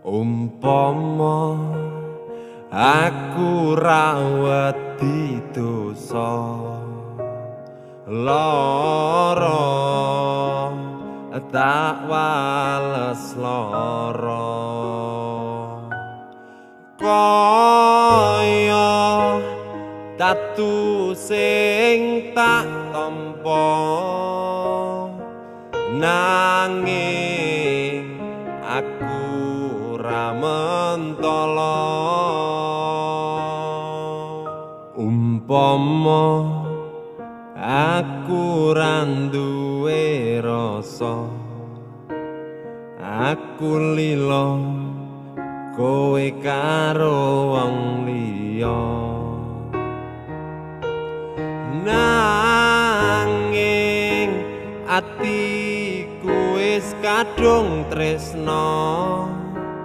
Umpama aku ra wedi dosa lara, tak wales lara kaya tatu sing tak tampa, nanging aku ra mentala. Umpama aku ra duwe rasa, aku lila kowe karo wong liya, nanging atiku wis kadung tresna.